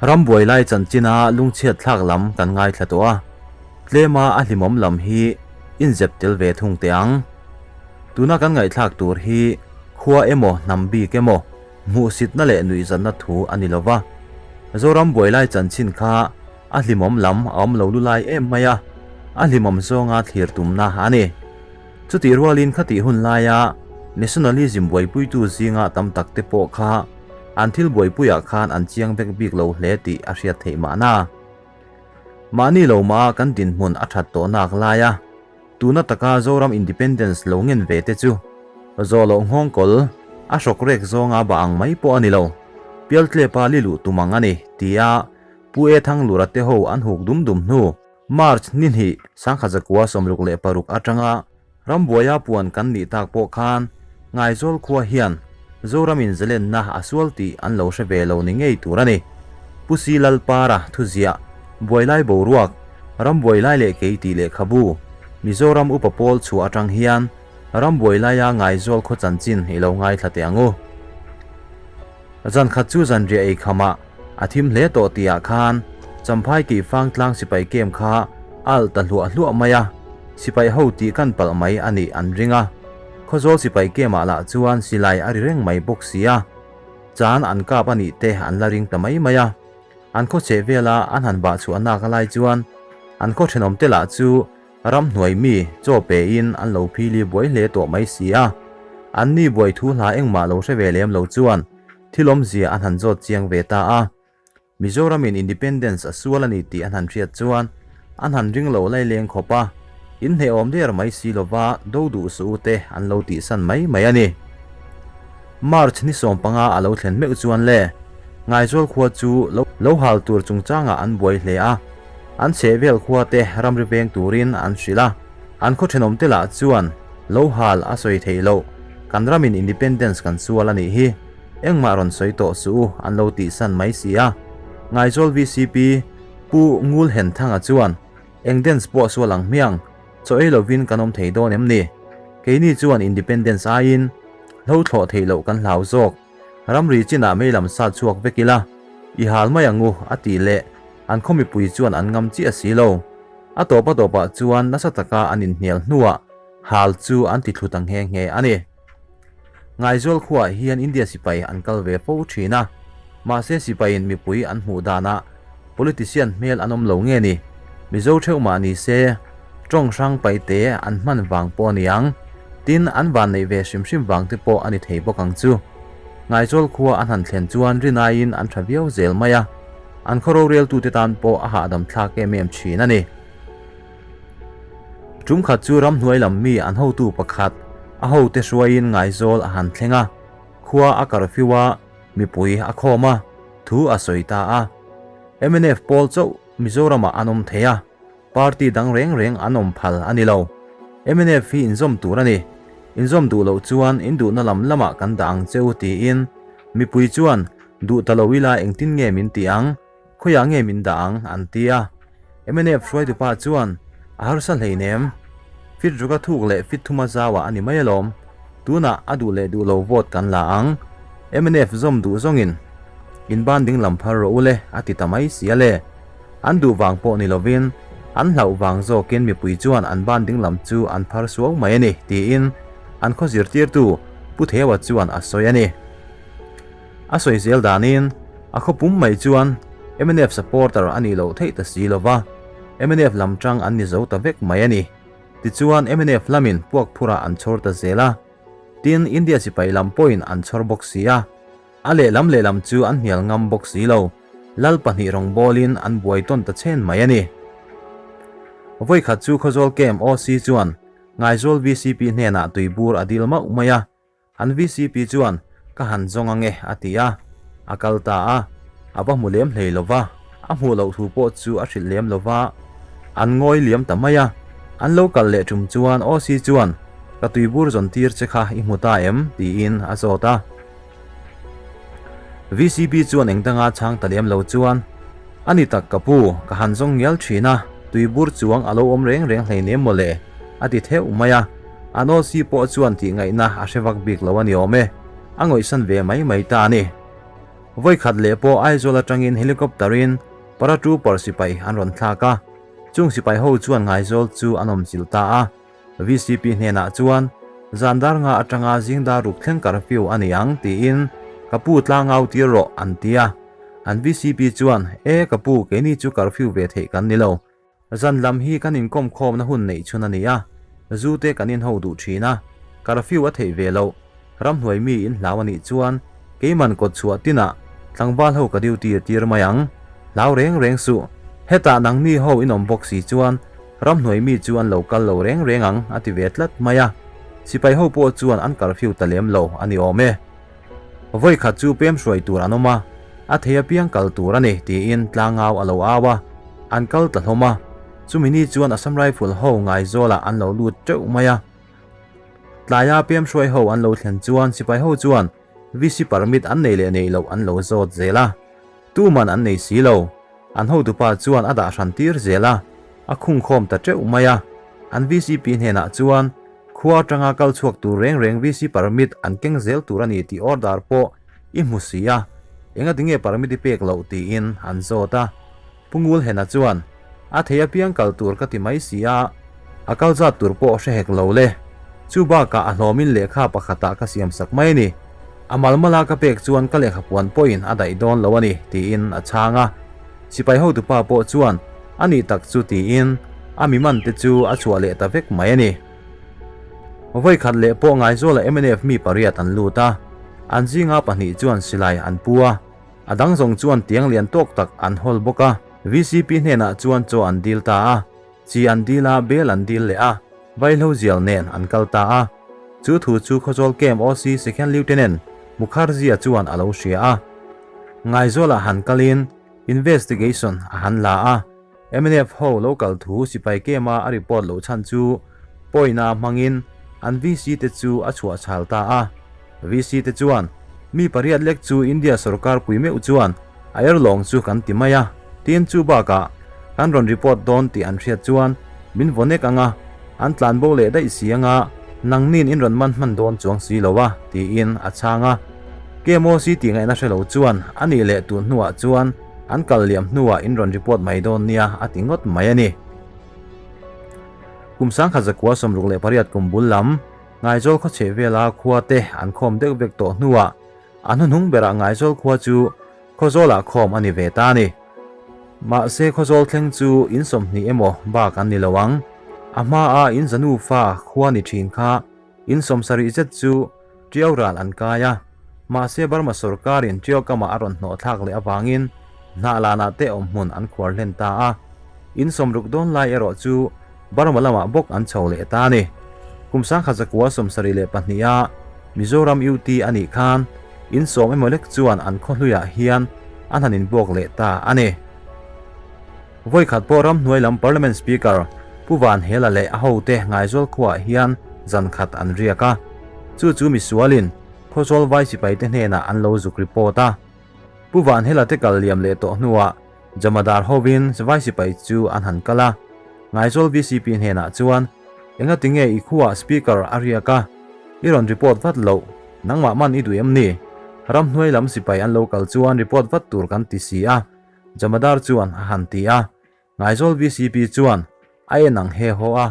Rambuai lai chanchina lungchhiat thlak lam kan ngaithla tawh a, tlema a hlimawm lam hi inzep tel ve thung teh ang. Tuna kan ngaihthlak tur hi khua emaw hnam bik emaw hmuhsitna leh nuihzatna thu a ni lo va, Zoram buai lai chanchin kha a hlimawm lam a awm lo lu lai em mai a, a hlimawm zawnga thlir tumna a ni. Chutih rualin khatih hun laia nationalism buaipuitu zinga tam tak te pawh kha an thil buaipuiah khan an chiang vek bik lo hle tih a hriat theih mahna. Mahni lo mah kan dinhmun a that tawh nak laia tuna taka Zoram Independence lo ngen ve te chu zawh loh nghawng kawl a hrawk rek zawnga bah ang mai pawh a ni lo, pialtlepa li luh tum ang a ni, tia Pu E Thanglura te ho an huk dum dum hnu. March ni hnih sangkhazakua 66 atanga rambuaia puan kan nih tak pawh khan Ngaizawl khua hian Zoramin zalenna a sual tih an lo hre ve lo ni ngei tur a ni. Pu Si Lalpara thuziah, Buailai boruak, Rambuailai leh kei tih lehkhabu, Mizoram upa pawl chhuah atang hian Rambuailaia Ngaizawl khaw chanchin i lo ngaithla teh ang u. Zan khat chu zanriah ei khamah a thim hle tawh tihah khan Champhai kih fang tlang sipai kem kha a alh ta hluah hluah mai a, sipai ho tih kan palh mai a nih an ring a. Khawzawl sipai kemah lah chuan silai a ri reng mai bawk si a, chan an kap a nih te an la ring ta mai mai a. An khaw cheh vela an han vah chhuah nak lai chuan an khaw thenawm te lah chu Ramhnuai mi chaw pein an lo phili buai hle tawh mai si a, anni buai thu hla engmah lo hre ve lem lo chuan thil awmzia an han zawt chiang ve ta a. Mizoramin Independence a sual a ni tih an han hriat chuan an han ring lo lai leng khawp a, inhnehawm der mai si lova do duh suh u te an lo tihsan mai mai a ni. March ni 15 a lo thlen meuh chuan le, Ngaizawl khua chu lo hal tur chungchangah an buai hle a, an chhehvel khua te ramri veng turin an hrilh a, an khaw thenawm te lah chuan lo hal a sawi theih loh, kan ramin independence kan sual a nih hi, engmah rawn sawi tawh suh u an lo tihsan mai si a. Ngaizawl vcp Pu Ngul Henthanga chuan eng dance pawh sual ang hmiang, chaw ei lovin kan awm thei dawn em ni? Keini chuan independence aiin hlo thlawh theih loh kan hlau zawk. Ramri chinah mei lam sat chhuak vek ila, i hal mai ang u, a tih leh an khaw mipui chuan an ngam chiah si lo. A tawp a tawpah chuan nasa taka an inhnial hnuah hal chu an ti thlu ta nghe nghe a ni. Ngaizawl khuaah hian India sipai an kal ve fo thin a, mahse sipaiin mipui an hmuh danah politician hmel an awm lo nge ni? Mizo theuh mah ni se, tawng hrang paihte an hman vang pawh a ni ang. Tin, an van neih ve hrim hrim vang te pawh a ni thei bawk ang chu. Ngaizawl khua an han thlen chuan rinaiin an tha viau zel mai a, an khaw roreltute tan pawh a hahdam thlak em em thin a ni. Tum khat chu ramhnuai lam mi an hotu pakhat a hote hruaiin Ngaizawl a han thleng a, khua a karfiu a, mipui a khawm a, thu a sawi ta a. Mnf pawl chauh Mizoramah an awm thei a, party dang reng reng an awm phal a ni lo. Mnf hi inzawm tur a ni. Inzawm duh loh chuan in duhna lam lamah kan dah ang che u tiin mipui chuan duh ta lo ila engtin nge min ti ang, khawiah nge min dah ang an ti a. Mnf hruaitupa chuan a harsa hleinem, fit ruka thuk leh fit thuma zauah a ni mai alawm, tunah a duh leh duh lo vote kan la ang, mnf zawm duh zawngin in ban ding lam phar rawh u le a ti ta mai si a le. An duh vang pawh ni lovin an hlauh vang zawkin mipui chuan an ban ding lam chu an phar suau mai a ni tiin an khaw zirtirtu Pu Thewa chuan a sawi a ni. A sawi zel danin a khaw pum mai chuan mnf supporter a nih loh theih ta si lova, mnf lam tang an ni zo ta vek mai a ni. Tichuan mnf lamin puak phurah an chhawr ta zel a, tin India sipai lam pawhin an chhawr bawk si a, a lehlam lehlam chu an hnial ngam bawk si lo, lal pahnih rawngbawlin an buai tawn ta chen mai a ni. Vawikhat chu Khawzawl Camp OC chuan Ngaizawl VCP hnenah tuibur a dil mauh mai a, An VCP chuan, Ka han zawng ange, a ti a. A kal ta a. A va hmu lem hlei lo va, a hmuh loh thu pawh chu a hrilh lem lo va. An ngawi liam ta mai a. An lo kal leh tum chuan OC chuan, Ka tuibur zawn tir che kha i hmu ta em? tiin a zawt a. VCP chuan eng danga chhang ta lem lo chuan, A ni tak ka pu, ka han zawng ngial thin a, tuibur chuang a lo awm reng reng hleinem maw le? a ti theuh mai a. An OC pawh chuan tih ngaihna a hre vak bik lo a ni awm e, a ngawihsan ve mai mai ta a ni. Vawi khat leh pawh Aizawl atangin helicopter in paratrooper sipai an rawn thlak a, chung sipai ho chuan Ngaizawl chu an awm chilh ta a. VCP hnenah chuan, Zan dar nga atanga zing dar ruk thleng curfew a ni ang tiin ka pu tlangau tir rawh an ti a. An VCP chuan, E ka pu keini chu curfew ve theih kan ni lo. Zan lam hi kan inkawm khawmna hun neih chhun a ni a, zu te kan inho duh thin a, curfew a theih ve loh. Ramhnuai mi in hlau a nih chuan keiman kawt chhuah tinah tlangval ho ka duty tir mai ang. Hlau reng reng suh. Hetah nangni ho in awm bawk si chuan ramhnuai mi chu an lo kal lo reng reng ang a ti ve tlat mai a. Sipai ho pawh chuan an curfew ta lem lo a ni awm e. Vawi khat chu pem hruai tur an awm a, a thei apiang kal tur a ni tiin tlangau a lo au a, an kal ta hlawm a. Chumi ni chuan Assam Rifle ho Ngaizawlah an lo lut teuh mai a. Tlaia pem hruai ho an lo thlen chuan sipai ho chuan VC permit an nei leh nei loh an lo zawt zel a. Tuman an nei si lo. An hotupa chuan a dah hran tir zel a, a khungkhawm ta teuh mai a. An VCP hnenah chuan khua atanga kal chhuak tur reng reng VC permit an keng zel tur a ni tih order pawh i hmu si a, engatinge permit i pek loh tiin an zawt a. Pu Ngulhena chuan, A thei apiang kal tur ka ti mai si a, a kal zat tur pawh hre hek lo le. Chu bakah a hlawmin lehkha pakhatah ka siam sak mai a ni. A malmala ka pek chuan ka lehkha puan pawhin a daih dawn lo a ni, tiin a chhang a. Sipai hotupa pawh chuan, A nih tak chu tiin a mi man te chu a chhuah leh ta vek mai a ni. Vawikhat leh pawh Ngaizuala mnf mi pariat an lut a, an zinga pahnih chuan silai an pu a. A dang zawng chuan tiang lian tawk tak an hawl bawk a. VCP hnenah chuan chaw an dil ta a, chi an dil a, bel an dil leh a, vaihlo zial nen an kal ta a. Chu thu chu Khawzawl Camp OC Second Lieutenant Mukherjee-a chuan a lo hria a. Ngaizuala han kalin investigation a han la a, mnf ho lo kal thu sipai camp-a a report loh chhan chu pawina hmangin an VC te chu a chhuah chhal ta a. VC te chuan, Mi pariat lek chu India sorkar pui meuh chuan a er lawng chu kan ti mai a, tin chu bakah kan rawn report dawn tih an hriat chuan min vaw nek ang a, an tlan bo leh daih si anga nangnin in rawn man hman dawn chuang si lo a, tiin a chhang a. KMOC tih ngaihna hre lo chuan a nih leh tun hnuah chuan an kal liam hnuah in rawn report mai dawn nia a ti ngawt mai a ni. Kum 1968 kum bul lam Ngaizawl khaw chheh vela khua te an khawm deuh vek tawh hnuah a hnuhnung berah Ngaizawl khua chu Khawzawlah khawm a ni ve ta a ni. Mahse Khawzawl thleng chu in 20 emaw bak an ni lo ang. A hmaa in zanu fa khua ni thin kha in 70 zet chu Tiau ral an kai a. Mahse Burma sorkarin Tiau kamah a rawn hnawh thlak leh avangin hnah lanah te awm hmun an khuar hlen ta a. In 60 dawn lai erawh chu Burma lamah bawk an chho leh ta a ni. Kum 1972 a Mizoram UT a nih khan in 10 emaw lek chuan an khaw hluiah hian an han inbuak leh ta a ni. Vawikhat pawh ramhnuai lam Parliament Speaker Pu Van Hela leh a hote Ngaizawl khuaah hian zan khat an riak a. Chu chu misualin Khawzawl vai sipaite hnenah an lo zuk report a. Pu Van Hela te kal liam leh tawh hnuah Jamadar hovin vai sipai chu an han kal a. Ngaizawl VCP hnenah chuan, Engatinge i khuaah Speaker a riak a, i rawn report vat loh, nangmah man i duh em ni? Ramhnuai lam sipai an lo kal chuan report vat tur kan ti si a. Jamadar chuan a han ti a, Ngaizawl VCP chuan a en ang he haw a,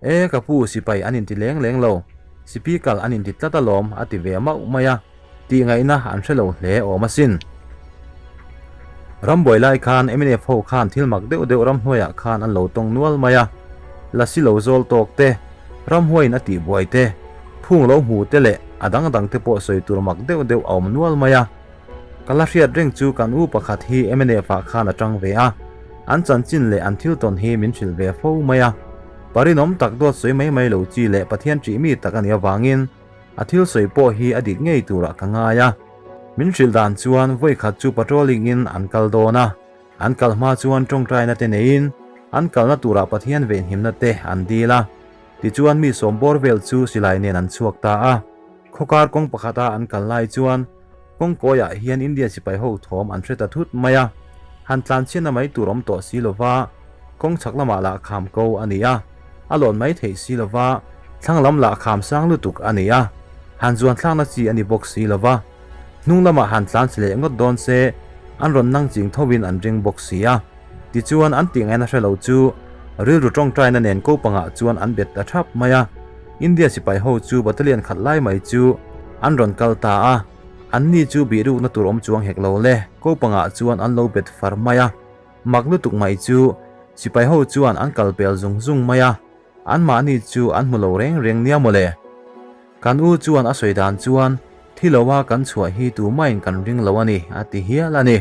E ka pu sipai an inti leng leng lo, sipikal an inti tlat alawm a ti ve mauh mai a, tih ngaihna an hre lo hle awm asin. Rambuai lai khan mnf ho khan thil mak deuh deuh ramhnuaiah khan an lo tawng nual mai a, lasi lo zawl tawk te, ramhuaiin a tihbuai te, phung lo hmu te leh a dang dang te pawh sawi tur mak deuh deuh a awm nual mai a. Ka la hriat reng chu kan u pakhat hi mnf ah khan a tang ve a, an chanchin leh an thil tawn hi min hrilh ve fo mai a. Parinawm tak dawt sawi mai mai lo chi leh Pathian ṭih mi tak a nih avangin a thil sawi pawh hi a dik ngei turah ka ngai a. Min hrilh dan chuan vawi khat chu patrolling in an kal dawn a, an kal hma chuan tawngtaina te neiin an kalna turah Pathian venhimna te an dil a. Tichuan mi sawm bawr vel chu silai nen an chhuak ta a. Khawkar kawng pakhata an kal lai chuan Kawngkawiah hian India sipai ho thawm an hre ta thut mai a, han tlanchhiatna mai tur awm tawh si lova, kawng chhak lamah lah kham ko a ni a, a lawn mai theih si lova, thlang lam lah kham sang lutuk a ni a, han zuan thlakna chi a ni bawk si lova. Hnung lamah han tlan chhe leh ngawt dawn se, an rawn nang ching thovin an ring bawk si a. Tichuan an tih ngaihna hre lo chu rilru tawngtaina nen ko pangah chuan an bet ta thap mai a. India sipai ho chu battalion khat lai mai chu an rawn kal ta a, an ni chu bihrukna tur awm chuang hek lo le, ko pangah chuan an lo bet far mai a. Mak lutuk mai chu sipai ho chuan an kal pel zung zung mai a, anmahni chu an hmu lo reng reng nia mawle. Kan u chuan a sawi dan chuan thi loa kan chhuah hi tumahin kan ring lo a ni a ti hial a ni.